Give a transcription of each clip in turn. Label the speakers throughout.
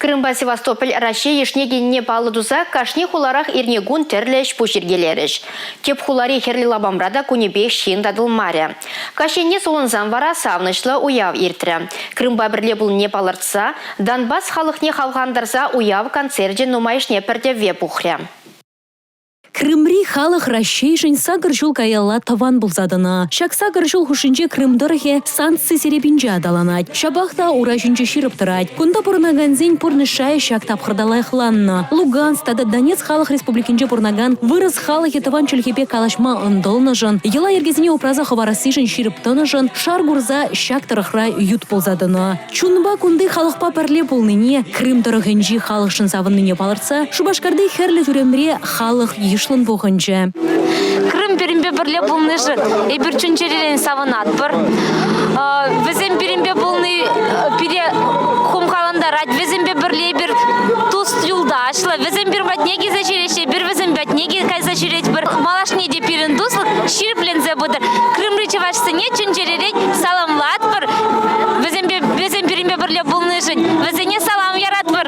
Speaker 1: Крымпа Севастополь Раҫҫей йышне килнине паллӑ туса кашни хуларах иртнӗ кун тӗрлӗ ӗҫ-пуҫ йӗркелерӗҫ. Тӗп хулари Хӗрлӗ лапамра та кунӗпех ҫын татӑлмарӗ. Каҫ енне сулӑнсан вара савӑнӑҫлӑ уяв иртрӗ. Крымпа пӗрле пулнине палӑртса Донбасс халӑхне хавхалантарса уяв концерчӗ нумайӑшне пӗр тӗвве пухрӗ.
Speaker 2: Крымри халӑх Раҫҫейшӗн сакӑр ҫул каялла тӑван пулса тӑнӑ. Ҫак сакӑр ҫул хушшинче Крым тӑрӑхӗ санкци серепинче аталанать. Ҫапах та ура ҫинче ҫирӗп тӑрать. Кунта пурӑнакансен пурнӑҫ шайӗ ҫак тапхӑрта лайӑхланнӑ. Луганск тата Донецк халӑх республикинче пурӑнакан вырӑс халӑхӗ тӑван чӗлхепе калаҫма ӑнтӑлнӑшӑн, йӑла-йӗркесене упраса хӑварассишӗн ҫирӗп тӑнӑшӑн шар курса ҫак тӑрӑхра ют пулса тӑнӑ. Чунпа кунти халӑхпа пӗрле пулнине, Крым тӑрӑхӗнчи халӑхшӑн савӑннине палӑртса Шупашкарти Хӗрлӗ тӳремре халӑх йышлӑн пухӑнчӗ.
Speaker 3: Крым пирӗнпе пӗрле пулнишӗн эпир чун-чӗререн савӑнатпӑр. Вӗсем пирӗнпе пулни пире хумхалантарать. Вӗсемпе пӗрле эпир тус-юлташлӑ. Вӗсем пир патне килсе ҫӳреҫҫӗ, эпир вӗсем патне кайса ҫӳретпӗр. Малашне те пирӗн туслӑх ҫирӗпленсе пытӑр. Крымри чӑвашсене чун-чӗререн саламлатпӑр. Вӗсемпе вӗсем пирӗнпе пӗрле пулнишӗн вӗсене салам яратпӑр.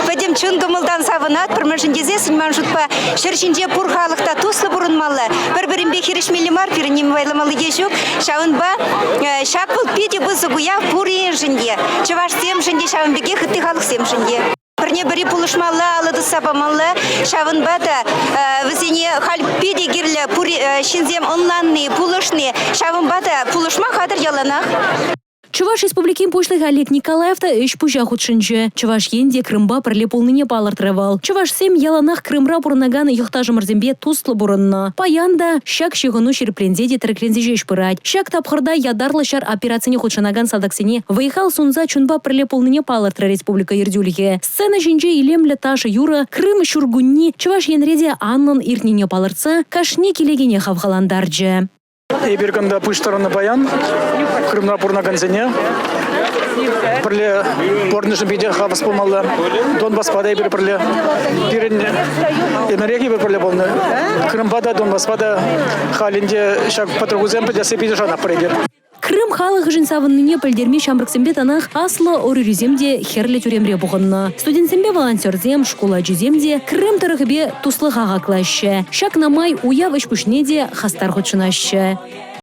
Speaker 4: Пӗтӗм чун кӑмӑлтан савӑнатпӑр, мӗншӗн тесессӗн ман шутпа ҫӗр ҫинче пур халӑх та туслӑ пурӑнмалла, пӗр-пӗринпе хирӗҫмелле мар, пирӗн ним вайламалли те ҫук. Ҫавӑнпа ҫак вӑл питӗ пысӑк уяв пуриншӗн те, чӑвашсемшӗн те, ҫавӑн пекех ытти халӑхсемшӗн те. Пӗрне-пӗри пулӑшмалла, алӑ тӑсса памалла. Ҫавӑнпа та вӗсене халь питӗ кирлӗ пур ҫынсем ӑнланни, пулӑшни. Ҫавӑнпа та пулӑшма хатӗр яланах.
Speaker 2: Чӑваш Республикин Пуҫлӑхӗ Олег Николаев та ӗҫ-пуҫа хутшӑнчӗ. Чӑваш Ен те Крымпа пӗрле пулнине палӑртрӗ вӑл. Чӑвашсем яланах Крымра пурӑнакан йӑхташӑмӑрсемпе туслӑ пурӑннӑ. Паян та ҫак ҫыхӑну ҫирӗпленсе те тӗрекленсе ҫеҫ пырать. Ҫак тапхӑрта ятарлӑ ҫар операцине хутшӑнакан салтаксене вӑй-хал сунса чунпа пӗрле пулнине палӑртрӗ республика ертӳлӗхӗ. Сцена ҫинче илемлӗ ташӑ-юрӑ Крым ҫуркунни Чӑваш Енре те анлӑн иртнине палӑртса кашни килекене хавхалантарчӗ.
Speaker 5: Эпир кунта пуҫтарӑннӑ паян Крымра пурӑнакансене пӗрле пурӑннӑшӑн питӗ хавас пулмалла. Донбаспа та эпир пӗрле. Пирӗн ӗмӗрех эпир пӗрле пулнӑ. Крымпа та, Донбаспа та халь ӗнтӗ ҫак патрульсем пӗтессе питӗ шанатпӑр эпир.
Speaker 2: Крым халӑхӗшӗн савӑннине пӗлтерме ҫамрӑксемпе танах аслӑ ӑрурисем те Хӗрлӗ тӳремре пухӑннӑ. Студентсемпе волонтерсем, шкул ачисем те Крым тӑрӑхӗпе туслӑха хаклаҫҫӗ. Ҫакна май уяв ӗҫ-пуҫне те хастар хутшӑнаҫҫӗ.